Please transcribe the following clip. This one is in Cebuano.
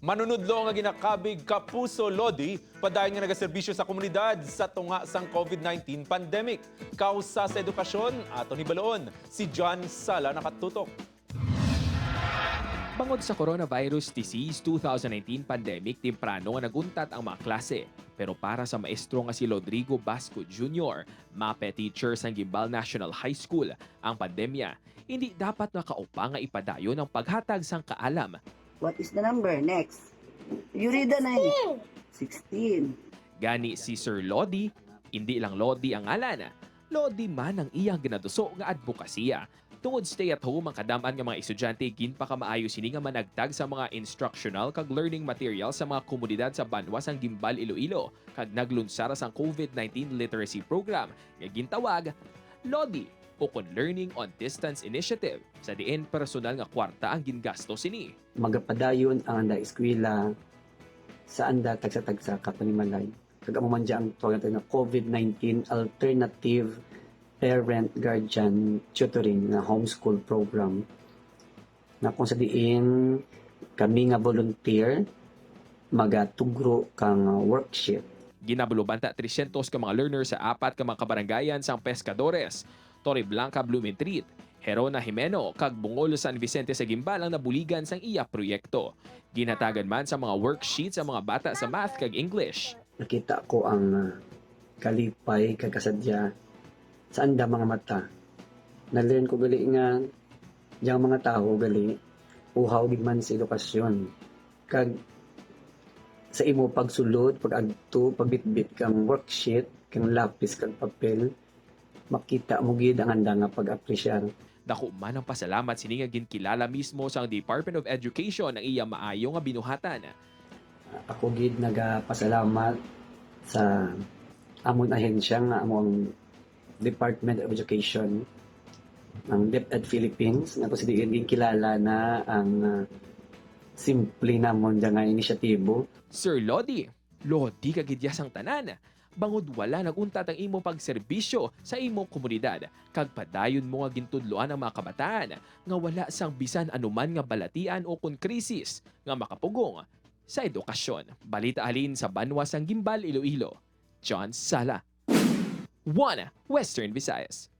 Manunudlo nga ginakabig Kapuso Lodi, padayon nga nagaserbisyo sa komunidad sa tunga sang COVID-19 pandemic. Kausa sa edukasyon, aton hibaluon. Si John Sala nakatutok. Bangod sa Coronavirus Disease 2019 pandemic, temprano nga naguntat ang mga klase. Pero para sa maestro nga si Rodrigo Basco Jr., MAPEH teacher sa Guimbal National High School, ang pandemya hindi dapat nakaupa nga ipadayon ang paghatag sang kaalam. What is the number? Next. You read the nine. 16. Gani si Sir Lodi, hindi lang Lodi ang ngalan. Lodi man ang iyang ginaduso nga advokasya. Tungod stay at home ang kadaman nga mga estudyante, ginpakamaayo sini nga managtag sa mga instructional kag learning material sa mga komunidad sa banwa sang Guimbal, Iloilo, kag naglunsar sang COVID-19 literacy program nga gintawag Lodi o kon Learning on Distance Initiative, sa diin personal nga kwarta ang gingasto sini. Magapadayon ang anda eskwela sa anda tagsa-tagsa ka panimalay. Kag amo man diya ang tawag natin nga COVID-19 alternative parent guardian tutoring na homeschool program na kung sa diin kami nga volunteer magatugro kang worksheet. Ginabulubanta 300 ka mga learners sa apat ka mga kabarangayan sang Pescadores, Torre Blanca Blumentritt, Gerona Jimeno kag Bungol San Vicente sa Guimbal ang nabuligan sang iya proyekto. Ginatagan man sa mga worksheets ang mga bata sa math kag English. Nakita ko ang kalipay kag kasadya sa anda mga mata. Na-learn ko gali nga yang mga tao gali uhaw gid man sa edukasyon. Kag sa imo pagsulod, pag-agto, pagbitbit kang worksheet, kang lapis kag papel, makita mo gid ang anda nga pag-apresyar. Dako man ang pasalamat sini nga ginkilala mismo sa Department of Education ang iya maayo nga binuhatan. Ako gid nagapasalamat sa amon ahensya nga amo ang Department of Education, ang DepEd Philippines, nga kung sa diin ginkilala na ang simple namon nga inisyatibo. Sir Lodi, Lodi ka gid sang tanan. Bangod wala naguntat ang imo pagserbisyo sa imong komunidad, kag padayon mo nga gintudloan ang mga kabataan nga wala sang bisan anuman nga balatian o kon krisis nga makapugong sa edukasyon. Balita halin sa Banwa sang Guimbal, Iloilo. John Sala. 1 Western Visayas.